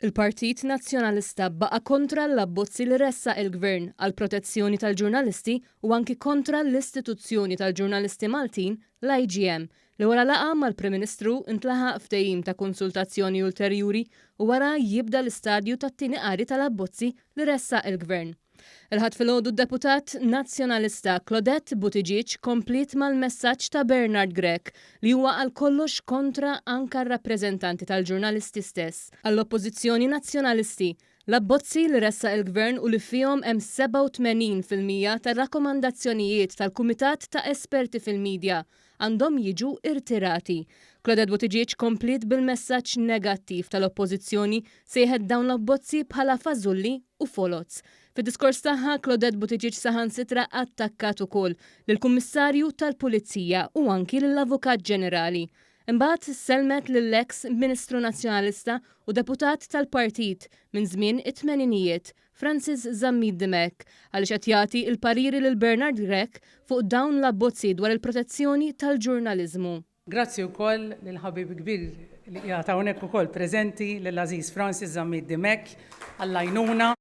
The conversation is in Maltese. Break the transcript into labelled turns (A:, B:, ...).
A: Il-Partit Nazzjonalista baqa' kontra l-abbozzi li ressaq il-Gvern għall-protezzjoni tal-ġurnalisti u anki kontra l-istituzzjoni tal-ġurnalisti Maltin, l-IGM, li wara laqgħa mal-Prim Ministru ntlaħaq ftehim ta' konsultazzjoni ulterjuri u wara jibda l-istadju tat-tieni qari tal-abbozzi li ressaq il-Gvern. Il-Ħadd filgħodu d-deputat Nazzjonalista Claudette Buttigieg kompliet mal-messaġġ ta' Bernard Grech li huwa għal kollox kontra anka r-rappreżentanti tal-ġurnalisti stess. Għall-Oppożizzjoni Nazzjonalisti, l-abbozzi li ressaq il-Gvern u li fihom hemm 87% tar-rakkomandazzjonijiet tal-Kumitat ta' Esperti fil-Media għandhom jiġu irtirati. Claudette Buttigieg kompliet bil-messaġġ negattiv tal-Oppożizzjoni sejħet dawn l-abbozzi bħala fażulli u foloz. Fid-diskors tagħha, Claudette Buttigieg saħansitra attakkat ukoll lill-Kummissarju tal-Pulizija u anki lill-Avukat Ġenerali. Imbagħad sellmet lill-eks Ministru Nazzjonalista u deputat tal-partit minn żmien it-tmeninijiet, Francis Zammit Dimech, għaliex qed jagħti l-pariri lil Bernard Grech fuq dawn l-abbozzi dwar il-protezzjoni tal-ġurnaliżmu.
B: Grazzi wkoll lill-ħabib kbir li qiegħed hawnhekk ukoll preżenti, lill-għażiż Francis Zammit Dimech għall-għajnuna.